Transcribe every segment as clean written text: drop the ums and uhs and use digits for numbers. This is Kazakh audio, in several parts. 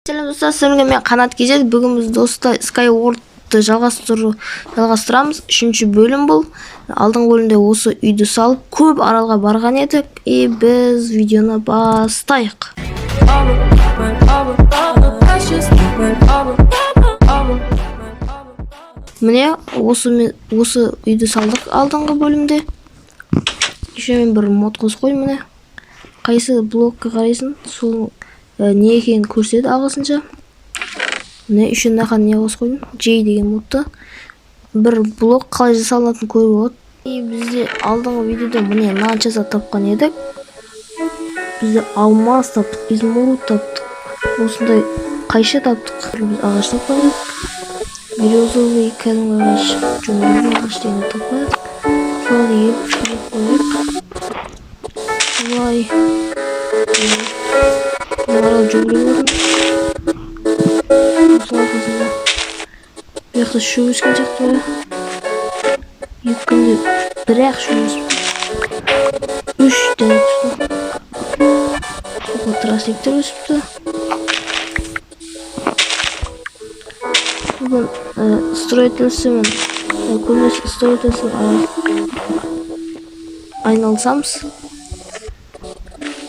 Сәлем, достар! Сіздермен мен, Қанат Кезет. Бүгін біз, достар, Skyward-ты жалғастырамыз. Үшінші бөлім бұл. Алдыңғы бөлімде осы үйді салып, көп аралға барған едік. И біз видеоны бастайық. Міне, осы үйді салдық алдыңғы бөлімде. Еще мен бір мод қосып қойдым, міне. Қайсы блокқа қарайсың, сол не екенін көрсетеді ағылшынша. Міне, еще мына не қосып қойдым, J деген модты. Бір блок қалай жасалынатынын көруге болады. И бізде алдыңғы видеода, міне, мынанша зат тапқан едік. Бізде алмаз таптық, изумруд таптық, осындай қайшы таптық, біз ағаш тапқан едік, березовый, кәдімгі ағаш, джунглевый ағаш деген тапқан едік. Соларды егіп қояйық. Былай арал джунгли болатын. Осының арқасында бұл жақта шөп өскен сияқты ғой. 2 күнде бір-ақ шөп өсіп, үш дән түсті. Тростниктер өсіпті. Бүгін строительствомен, көбінесе строительствомен айналысамыз.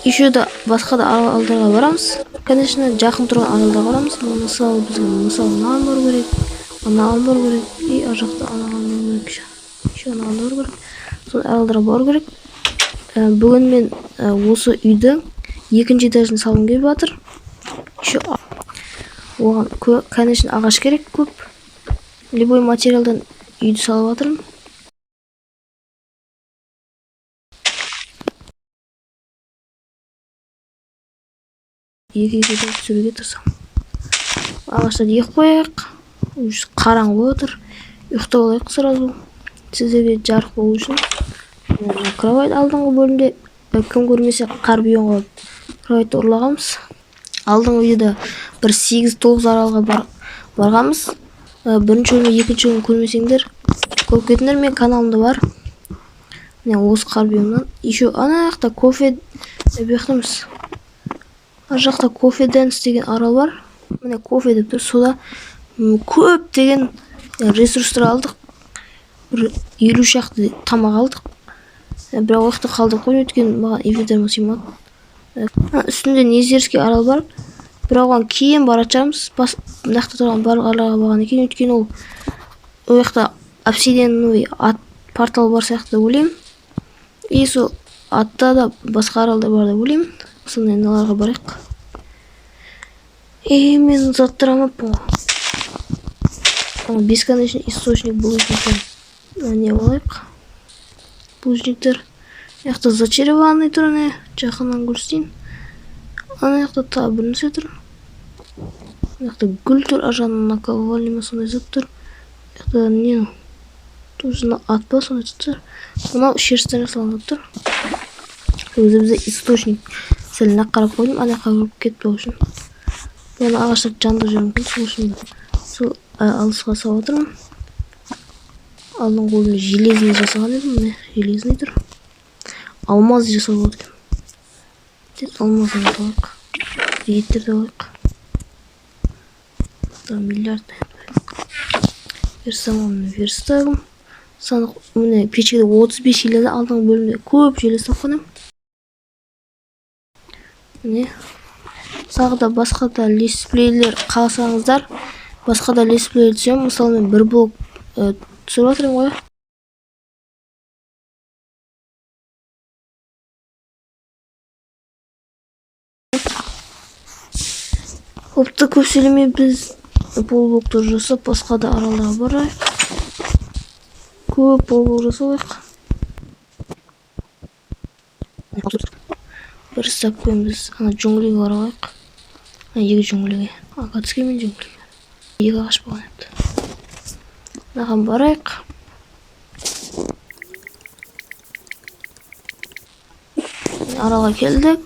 Еще да басқа да аралдарға барамыз, конечно, жақын тұрған аралдарға барамыз. Мысалы, бізге, мысалы, мынаған бару керек, анаған бару керек и ар жақта анаған бару керек, еще анаған бару керек. Сол аралдарға бару керек. Бүгін мен осы үйдің екінші этажын салғым келіп жатыр. Еще оған, конечно, ағаш керек көп. Любой материалдан үйді салып жатырмын. Екі екіден түсіруге тырысамын. Ағаштарды егіп қояйық. Уже қараңғы болып отыр, ұйықтап алайық сразу, сіздерге жарық болу үшін. Кровать алдыңғы бөлімде, кім көрмесе, қар биомға кроватьты ұрлағанбыз. Алдыңғы видеода бір 8-9 аралға барғанбыз. Бірінші бөлім, екінші бөлім көрмесеңдер, көріп кетіңдер, менің каналымда бар. Міне, осы қар биомнан. Еще ана жақта кофе, бұл жақта емес, ар жақта Кофе Дэнс деген арал бар. Міне, кофе деп тұр. Сода көптеген ресурстар алдық, бір 50 шақты тамақ алдық. Бірақ ол жақта қалдырып қойдым, өйткені маған инвентарьыма сыймады. Үстінде Незерский арал бар, бірақ оған кейін баратын шығармыз, бас мына жақта тұрған барлық аралға барғаннан кейін, өйткені ол жақта обсидиановый ат портал бар сияқты деп ойлаймын. И сол атта да басқа аралдар бар деп ойлаймын. Сондай мыналарға барайық. И мен заттар алмаппын ғой. Бесконечный источник булыжниктер. Не алайық, булыжниктер. Мына жақта зачарованный тұр, міне, жақыннан көрсетейін. Ана жақта тағы бір нәрсе тұр. Мына жақта гүл тұр, ар жағында наковальня ма, сондай зат тұр. Мына жақта не, тоже ат па, сондай зат тұр. Мынау шерсттен жасалған зат тұр. Өзі бізде источник. Сәл мына қарап қойдым, ана жаққа кіріп кетпеу үшін. Ана ағаштарды жандырып жіберуі мүмкін, сол үшін сол алысқа салып отырмын. Алдыңғы бөлімде железный жасаған едім, міне, железный тұр. Алмаз жасауға болады екен. Тез алмаз алайық, еттерді алайық. Миллиард верстагым, верстагым, сандық. Міне, печкеде 35 железо. Алдыңғы бөлімде көп железо тапқан едім. Міне, тағы да басқа да летсплейлер қаласаңыздар, басқа да летсплейлер түсемін. Мысалы, мен бір блок түсіріп жатырмын ғой. Бопты, көп сөйлемей, біз полублоктар жасап, басқа да аралдарға барайық. Көп полублок жасап алайық. Бір стакпен біз ана джунглиге бара алайық. Ана екі джунглиге, акацкий мен джунглиге. Екі ағаш болған еді. Мынаған барайық. Аралға келдік.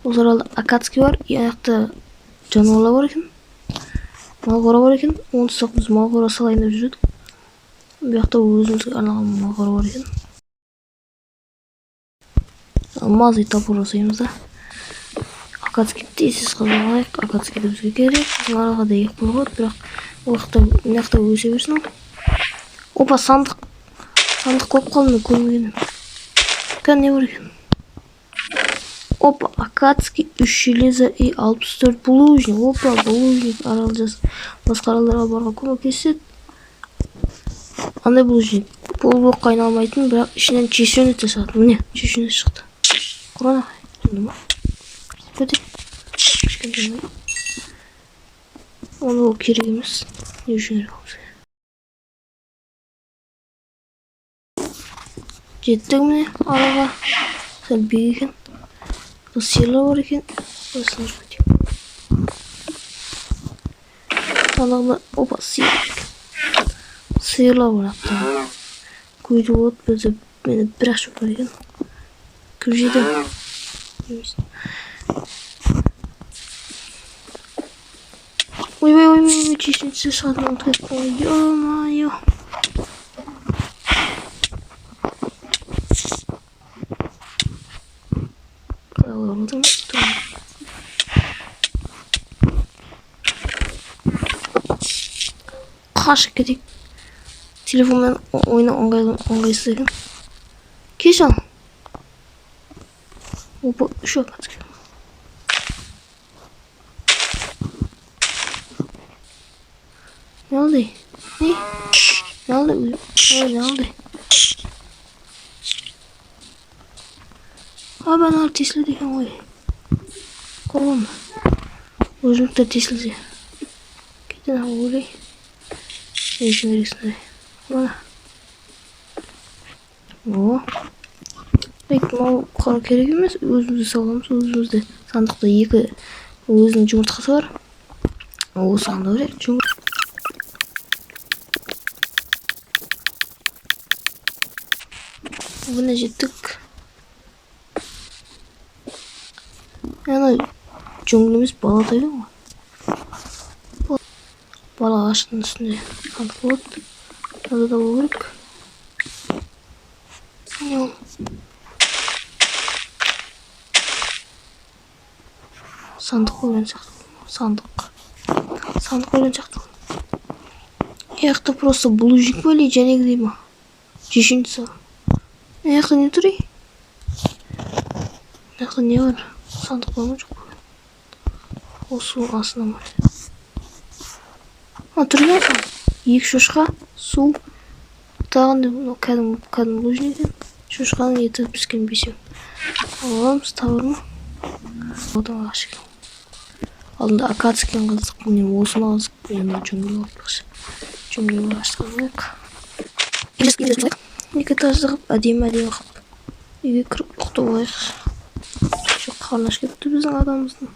Осы аралда акацкий бар и ана жақта жануарлар бар екен, мал қора бар екен. Онсыз біз мал қора салайын деп жүр едік. Бұл жақта өзімізге арналған мал қора бар екен. Алмазный топор жасаймыз да. Акацияны тез қазып алайық. Акация бізге керек. Біздің аралға да егіп қоюға болады, бірақ ол жақта, мына жақта өсе берсін ол. Опа, сандық. Сандық көп қалды, мен көрмегенмін. Кәне, не бар екен? Опа, акацкий, 3 железо и 64 булыжник. Опа, булыжник арал жас басқа аралдарға баруға көмектеседі. Андай булыжник полублокқа айналмайтын, бірақ ішінен чешуйница шығады. Міне, чешуйница шықты. Құран ағай, ма? Көте. Кішкентай ма? Оны ол керек емес. Не үшін керек ол бізге? Жеттік міне аралға. Сәл биік екен. Бұл сиырлар бар екен. Осыны кетейік. Сандығында, опа, сиыр екен. Сиырлар бар апта. Көйді болады, бізде менде бір ақ шөп бар екен. Кім жейді? Жемейсің. Ойбай, ойбай, ойбай, чешуйница шығатын ұмытып кеттім ғой. Ё-моё. Қалай оралдым? Қашып кетейік. Телефонмен ойнау ыңғайсыз екен. Кеш ал. Опа, үш акация. Не oldu? Ne? Ne oldu? Ой, ne oldu? А, аналар тесіледі екен ғой. Қорғанма. Өзімдіктер тесілсе. Кетен өлей. Не үшін керексің? Мына. О. Бек, мынау қара керек емес. Өзімізде саламыз, өзімізде сандықта екі өзінің жұмыртқасы бар. Осыған да берейік. Міне жеттік. Ана джунгли емес, бала тайған ғой. Бала ағаштың үстінде сандық болады. Мынада да болу керек. Не ол? Сандық қойған сияқты. Сандық. Сандық қойған сияқты. Мына жақта просто булыжник па или жәнегідей ма? Чешуйница. Мына жақта не тұр ей? Мына жақта не бар? Сандық бар ма, жоқ па? Ол су астында ма? А, тұр екен сандық. Екі шошқа, су, тағы не, мынау кәдімгі булыжник екен. Шошқаның еті піскен бесеу. Аламыз, тағы ма? Одан ағаш екен. Алдында акация екен қаздық, міне осыны қаздық, міне мынау джунгли айтпақшы. Джунгли ағашты қазайық. Екі этажды қылып, әдемі әдемі қылып үйге кіріп ұйықтап алайық. Еще қарны аш кетті біздің адамымыздың.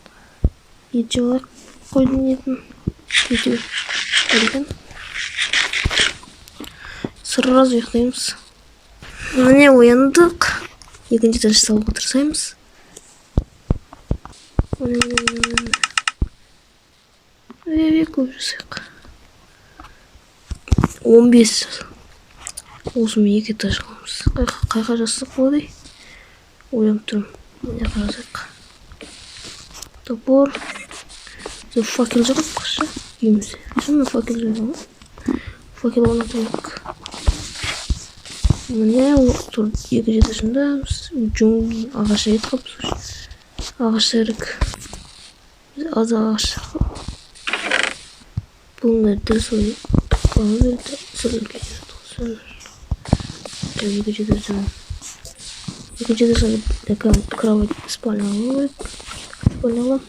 Ет жеп алайық, қойдың етін. Еті бар екен. Сразу ұйықтаймыз. Міне ояндық. Екінші этаж салуға тырысамыз. Міне, міне, міне, міне. Ой, көп жасайық. 15. Осымен екі этаж қыламыз. Қайқа жасасақ болады? Ойланып тұрмын. Міне қарасақ. Топор. Бізде факел жоқ айтпақшы үйімізде. Шынымен факел жоқ ма? Факел орнату керек. Міне ол тұр екі этажында біз джунгли ағаш ет қылыппыз. Ағаш керек. Біз аз ағаш. Бұндай дәл солай қыла берді. Сәл үлкен. Сәл. Екі этаждан. Екінші этажға кровать, спальня алу керек. Спальня аламын.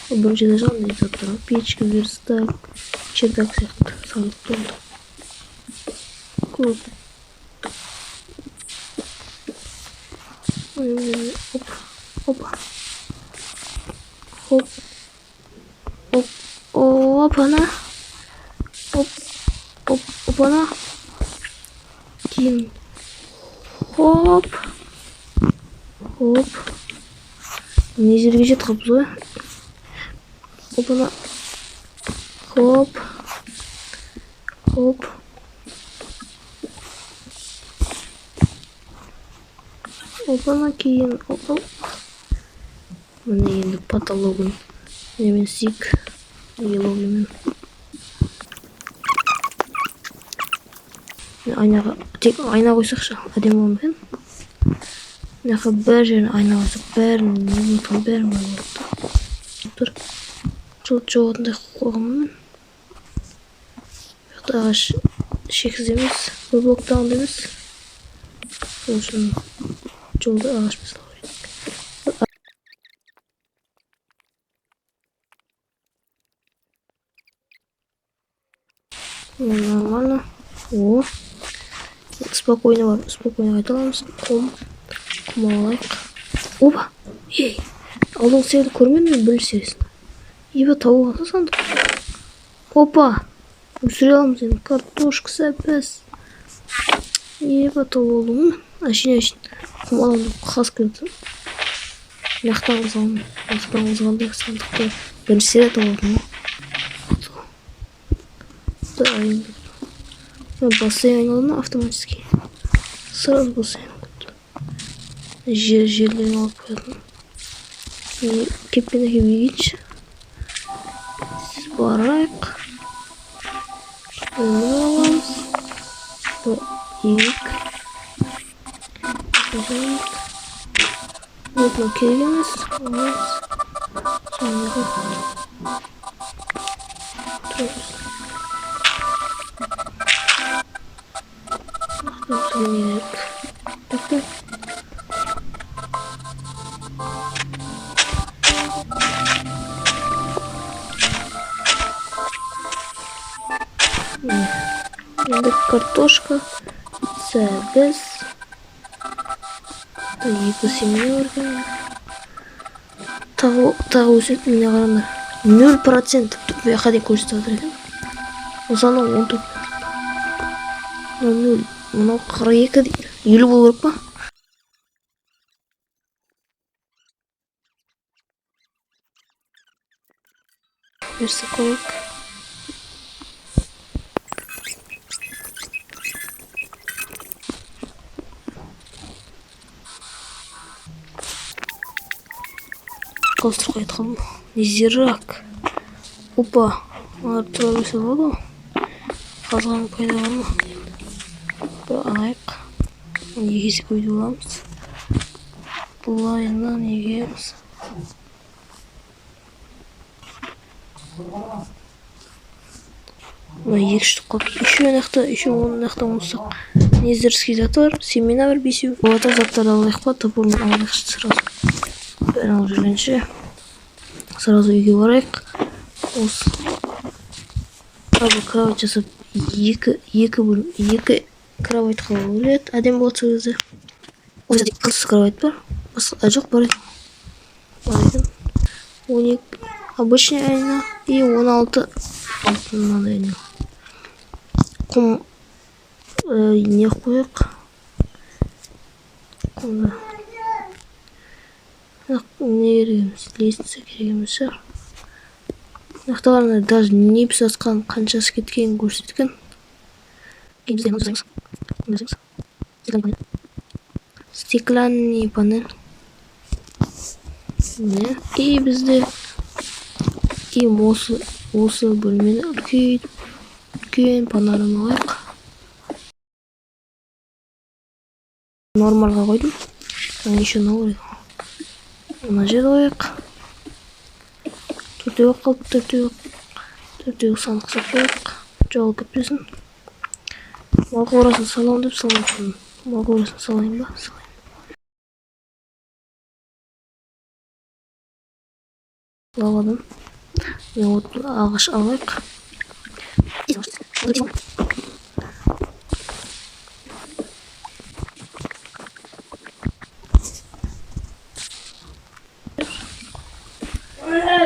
Бірінші этажға мындай заттар бар. Печка, верстак, чердак сияқты сандық толды. Көп. Оп, опа. Хоп. Оп, опана. Оп, оп, опана. Кейін. Хоп. Хоп. Не жерге жетіп қалыппыз ғой. Опана. Хоп. Хоп. Опана кейін. Оп, оп. Міне, енді потологын немен істейік? Елогимен. Айнаға тек айна қойсақшы, әдемі болар ма екен? Мына жаққа бір жеріне айна қойсақ, бәрін не бәрін бар болады да. Тұр, жол жоғатындай қылып қойғанмын мен. Бұл жақта ағаш шексіз емес, бір блоктағындай емес, сол үшін жолды ағашпен салу керек. Нормально. О, спокойно барып, спокойно қайта аламыз. Құм алайық. Опа, ей, алдыңғы серияда көрмедім мен, бірінші сериясын. Еба, тауып алса сандық. Опа, өсіре аламыз енді картошка, сәбіз. Еба, тауып алдым ғой мен. Әшейін құм аламын деп қасып келдім. Мына жақтан қызғанмын, мына жақтан қызғандай сандықты бірінші серия тауып алдым ғой. Бассейн айналды автоматически. Сразу бассейн кетті. Жерлерін алып қоятын. Кеппен әкеліп егейінші. Сіз барайық. Оны аламыз. Егейік. Вот, мынау керек емес. Аламыз. Соны керек. Енді картошка, сәбіз, екі семья бар екен. Тағы өседі, міне қараңдар. 0% бұл жаққа дейін көрсетіп жатыр екен. Мысалы, 14. Мынау нөл, мынау 42 дейді. 50 болу керек па? Верстак қояйық. Қауыстырып қояды қалдым. Незирак. Опа, олар тұра берсе болады ғой. Қазған пайда бар ма? Бір алайық. Екі есе көбейтіп аламыз. Былайынан егеміз. Мына екі штук қалды. Еще ана жақта, еще оның жақта онсақ. Незерский заты бар, семена бар, бесеу. Олардан заттарды алайық па, топормен алайықшы сразу. Бәрін алып жүргенше. Сразу үйге барайық. Осы. Тағы кровать жасап, екі бөлім, екі кровать қалу керек. Әдемі болады сол кезде. Ол жерде қылсыз кровать бар. Басқа, жоқ, бар екен. Бар екен. 12 обычный айна и 16 алтын мынандай айна. Құм, не қояйық? Құмды. Бірақ не керек емес, лестница керек емес шығар. Мына жақта қараңдар, даже не пісіп жатқанын, қаншасы кеткенін көрсеткен. Енді бізде мынаны жасаймыз. Мынаны жасаймыз. Стеклянный панель. Міне. И бізде и осы бөлмені үлкейтіп, үлкен панорама қояйық. Нормальға қойдым. Там еще новый. Мына жерді қояйық. Төртеу қалды, төртеу. Төртеу сандық салып қояйық. Жоғалып кетпесін. Мал қорасын саламын деп салмаппын. Мал қорасын салайын ба? Салайын. Лавадан. Мен от ағаш алайық.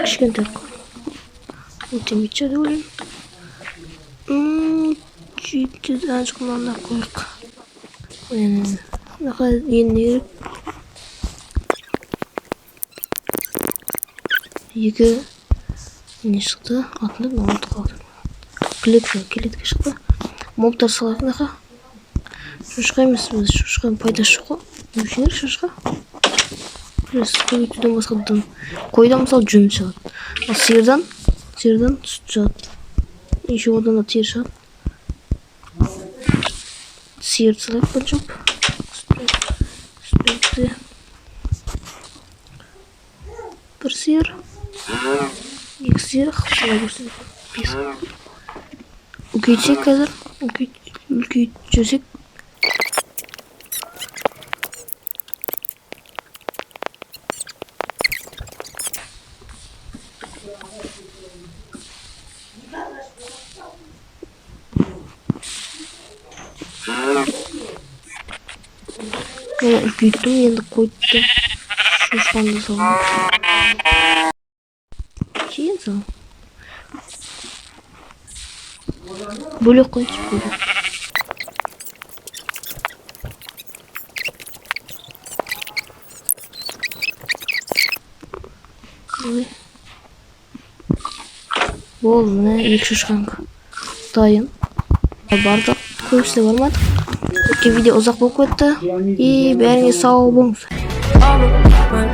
Кішкентай өте деп ойлаймын. Сөйтіп ана мынаны қояйық. Мына енді не керек? Екі не шықты? Атын ұмытып қалдым. Клетка шықты. Мобтар салайық мына. Шошқа емес, біз шошқаның пайдасы жоқ қой. Не үшін керек шошқа? Емес, көбейтуден басқа дым. Қойдан, мысалы, жүн шығады, ал сиырдан сүт шығады, еще одан да тері шығады. Сиырды салайық бірінші болып. Сүт берді. Бір сиыр, екі сиыр солай берсін. Бес. Үлкейтсек, қазір үлкейтіп жіберсек. Міне, үлкейттім. Енді қойды, шошқаны да саламын, кейін саламын. Бөлек қояйыншы, бөлек. Ой. Болды, міне, екі шошқанікі дайын. Бардық, көбісіне бармадық, өткен видео ұзақ болып кетті. И бәріңе сау болыңыз. All of my